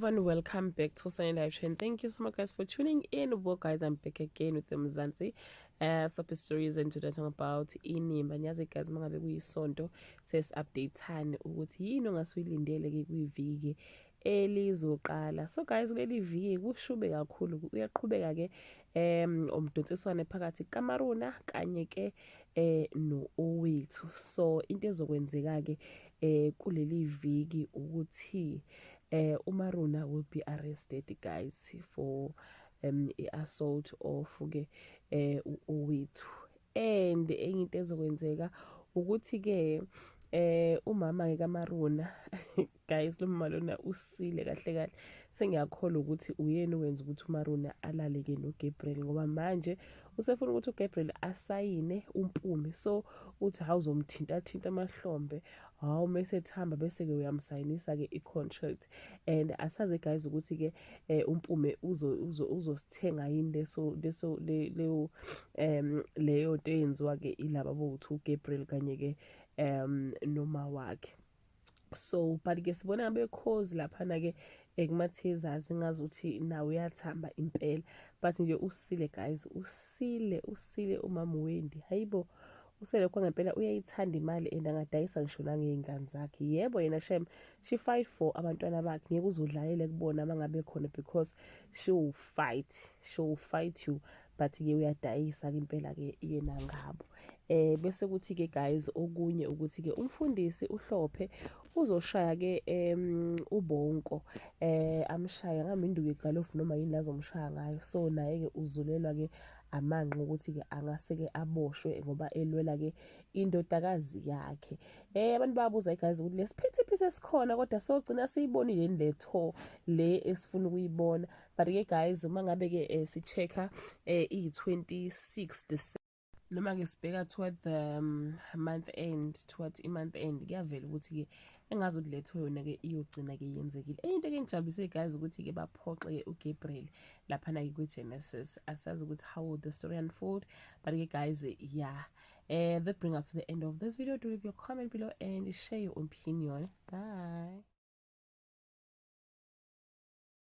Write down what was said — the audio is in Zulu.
Everyone, welcome back to Sunny Live Trend. Thank you so much, guys, for tuning in. Well, guys, I'm back again with the Mzansi soap stories, and today talking about Inimba. Niyazi guys, mangabe kuyisonto sesi-update-ani ukuthi yini ongasuyilindele ke kwiviki elizoqala. So guys, kuleli viki kushube kakhulu, uyaqhubeka ke umdonsiswane phakathi kaMaruna kanye ke no-Owethu. So into ezokwenzeka ke kuleli viki ukuthi uMaruna will be arrested, guys, for i-assault of ke uOwethu. And enye into ezokwenzeka ukuthi ke umama ke kaMaruna, guys, lo mama lona usile kahle kahle. Sengiyakholwa ukuthi uyena owenza ukuthi uMaruna alale ke noGabriel, ngoba manje usefuna ukuthi uGabriel asayine uMpumi. So uthi awuzomthinta thinta amahlombe, hawu, mase ethamba bese ke uyamsayinisa ke i-contract. And asazi guys ukuthi ke uMpume uzosithenga yini leso leyo leyo nto eyenziwa ke ilaba bokuthi uGabriel kanye ke noma wakhe. So but ke sibona bekhozi laphana ke ekumathezas, engazuthi nawe uyathamba impela, but nje usile guys, usile, usile umama Wendy. Hayibo, usele kwangempela, uyayithanda imali and angadayisa ngisho nangey'ngane zakhe. Yebo yena shem, she fight for abantwana bakhe, ngeke uzodlalele kubona mangabe khona, because she will fight, she will fight you, but ke uyadayisa ke impela ke yena ngabo. Bese kuthi ke guys, okunye ukuthi ke umfundisi uHlophe uzoshaya ke ubonko, amshaya ngaminduku egalofu noma yini lazomshaya ngayo. So naye ke uzulelwa ke amanqe ukuthi ke angase ke aboshwe ngoba elwela ke indodakazi yakhe. Abantu bayabuza guys ukuthi lesiphithiphithi esikhona kodwa sogcina siyibonile le tour le esifuna ukuyibona. But ke guys, uma ngabe ke si-check-a i-26 December noma ke sibheka toward the month end, toward i-month end, kuyavela ukuthi ke engazi ukuthi letho yona ke iyogcina ke yenzekile. Enye into ke engijabulise guys ukuthi ke baphoxe uGabriel laphana ke kwi-Genesis. Asazi ukuthi how will the story unfold, but ke guys, yeah, that brings us to the end of this video. Do leave your comment below and share your opinion. Bye.